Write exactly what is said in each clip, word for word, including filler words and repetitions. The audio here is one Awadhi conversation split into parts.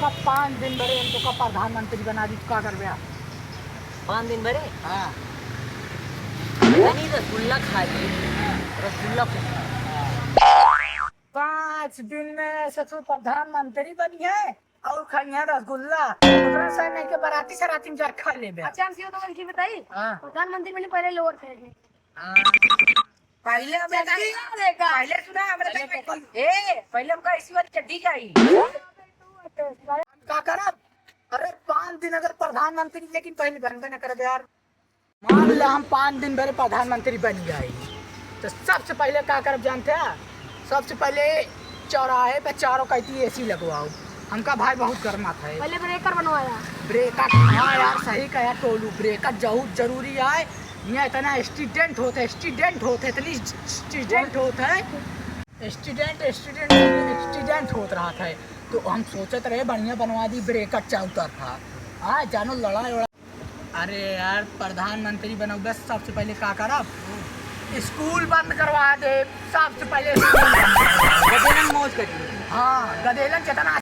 का पाँच दिन बरे हम तोका प्रधानमंत्री बना दी, तू का करबे? पाँच दिन बरे? हाँ। तनी रसगुल्ला खा ली, रसगुल्ला खूब। पाँच दिन में ससुर प्रधानमंत्री बनी है और खाई है रसगुल्ला। ओकरा से नहीं के बराती सराती में जा खा लेबे। अच्छा, हम क्यों तो गलती बताई? हाँ। प्रधानमंत्री बने पहले लोअर पहने। हाँ। पहले हम चड्डी देखा। पहले सुना, हमरे पहले चड्डी। ए, पहले हमका इसी वाली चड्डी चाहिए। हम का करब? अरे, पाँच दिन अगर प्रधानमंत्री, लेकिन पहले बनबे न करब यार। मान ला, हम पाँच दिन भरे प्रधानमंत्री बन गए, तो सबसे पहले का करब जानते हैं? सबसे पहले चौराहे पे चारों कइती एसी लगवाओ। हमका भाई बहुत गरमात है। पहले ब्रेकर बनवाया। ब्रेकर, हाँ यार, सही कहा टोलू, ब्रेकर बहुत जरूरी है। यहाँ इतना एक्सीडेंट होत है, एक्सीडेंट होत है, इतनी एक्सीडेंट होत है, एक्सीडेंट, एक्सीडेंट, एक्सीडेंट होत रहत है। तो हम सोचत रहे बढ़िया बनवा दी ब्रेकर चारों तरफा। आ जानो लड़ाई वड़ाई। अरे यार, प्रधानमंत्री बनौबे, सबसे पहले का करब? स्कूल बंद करवा दे, सबसे पहले स्कूल बंद करवा दे। गदेलन मौज करी। हाँ, गदेलन चेतना।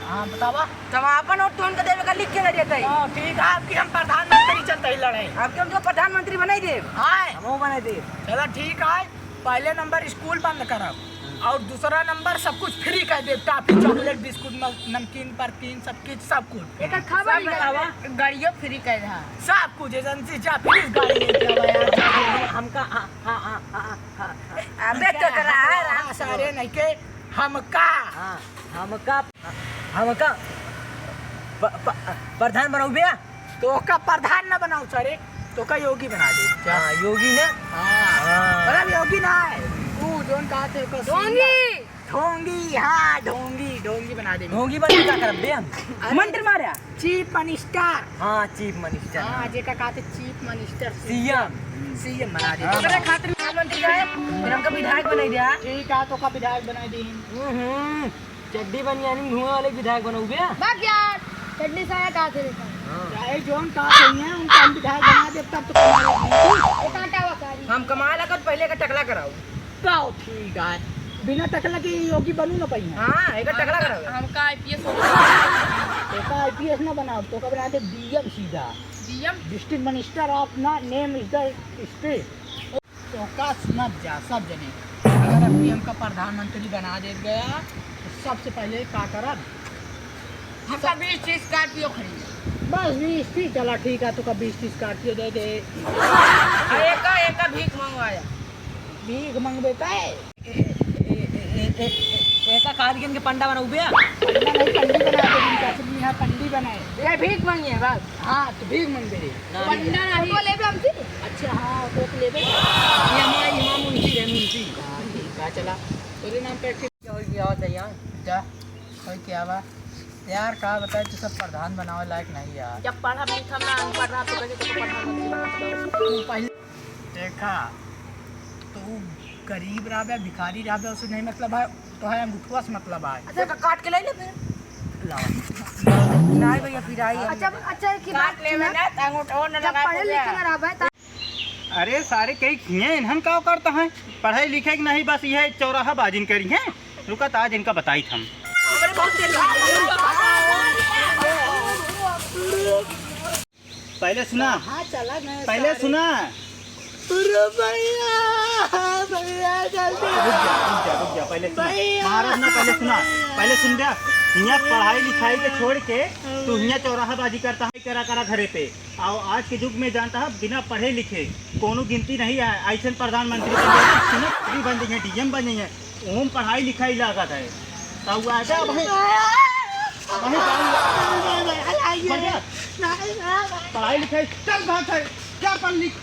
हाँ, बतावा। तब आपन और टोन के देवे का लिख के दे देते हैं। हाँ, ठीक है, आपकी हम प्रधानमंत्री चलते ही लड़े। आपके हम तो प्रधानमंत्री बनाई दे। हाँ। हम वो बनाई दे। चला ठीक है, पहले नंबर स्कूल बंद करब और दूसरा नंबर सब कुछ फ्री कर देब, टॉफी, चॉकलेट, बिस्कुट, नम-, नमकीन, परकीन, सब कुछ, सब कुछ। एकर खबर सब बतावा। गाड़ियों फ्री कर रहा। सब कुछ एजेंसी जा, फ्री गाड़ी लेके आवा यार। हमका, हाँ, हाँ, हाँ, हाँ, हाँ, हाँ। अबे तो करा है, हाँ, सारे नहीं के, हमका। हाँ, हमका, हमका प-, प-, प्रधान बनौबे? तोका प्रधान न बनाओ सारे, तोका योगी बना दे। हाँ, योगी ना? हाँ। हाँ। मतलब योगी ना है, तू जोन कहा थे, ओकर ढोंगी। ढोंगी, हाँ, ढोंगी, ढोंगी बना दे। ढोंगी बन के का करब बे हम? अरे, मंत्री मारा? चीफ मिनिस्टर। हाँ, चीफ मिनिस्टर। हाँ, जेका कहते चीफ मिनिस्टर। सीएम। सीएम बना दे। हाँ। ओकरे खातिर प्रधानमंत्री आए, फिर हमका विधायक बनाई दिया। ठीक है, तोका विधायक बनाई दी। हम्म, चड्डी बनियानी में घूमे वाले विधायक बनौबे? बक यार, चड्डी साया का थे देखा। हाँ। चाहे जोन का चाहिए, उनका हम विधायक बना दे, तब तो कमाल है। ये कांटा हुआ सारी। हम कमाल अगर पहले का टकला कराओ। का हो, ठीक है। बिना टकला के योगी बनू ना पाई है। हाँ, एक टकला कराओ। हमका आईपीएस होना। तोका आईपीएस ना बनाओ, तोका बना दे डीएम सीधा। डीएम? District Minister of ना name is the state। तोका सुनत जा सब जने, अगर अबकी हमका प्रधानमंत्री बना देत गया, तो सबसे पहले का करब? हमका बीस तीस स्कॉर्पियो खरीदे। बस बीस तीस, चला ठीक है, तोका बीस तीस स्कॉर्पियो दे दे। आ, एका, एका भीख मंगवाया। भीख मंगबे का है? ए, ए, एका कारियन के पंडा बनौबे? पंडा नहीं, पंडी बना दे, इनका सब यहाँ पंडी बनाए। ये भीख मांगिए बस। हाँ, तो भीख मांग दे। ना, पंडा नहीं। फोटो लेबे हमसे? अच्छा, हाँ, फोटो लेबे। ये हमारे इमाम मुंशी रहे, मुंशी। हाँ, ठीक है, चला। तेरे नाम पे एक क्या हो गया होता है यहाँ? जा, कोई क्या बा? यार, का बताए, तू सब प्रधान बनावे लायक नहीं यार। जब पढ़ब लिखब ना, अनपढ़ रहा, तो कैसे तुमको प्रधानमंत्री बनाऊँ? तू पहले देखा, तू गरीब रहबे, भिखारी रहबे, उसे नहीं मतलब है, तो है अंगूठवा से मतलब है। अच्छा, तो काट के ले ले फिर। लावा। नहीं भैया, फिर आई हम। अच्छा, अच्छा, एक ही काट बात ले सुना। ना, तो अंगूठवा न जब लगा पढ़े के लिखे ना रहबे, तो अरे सारे कई खिए इन्हन का करता है, पढ़ाई लिखे के नहीं, बस यह चौराहा बाजिन करी है। रुका, तो आज इनका बताई हम। पहले सुना, हाँ, चला ना पहले सारे। सुना। अरे भैया, भैया, जल्दी रुक जा, रुक जा, रुक जा, पहले सुना। भैया। महाराज ना, पहले सुना, पहले सुन जा। हियाँ पढ़ाई लिखाई के छोड़ के तू हियाँ चौराहा बाजी करता है, करा करा घरे पे। आओ, आज के युग में जानता है, बिना पढ़े लिखे कोनो गिनती नहीं है। ऐसे प्रधानमंत्री बन जाए, सुनो, मंत्री बन जाइए, डीएम बन जाइए, ओम पढ़ाई लिखाई लागत है। तब वो आजा भाई, भाई, भाई, बढ़िया। पढ़ाई लिखाई चल बात है, क्या पढ़ लिख?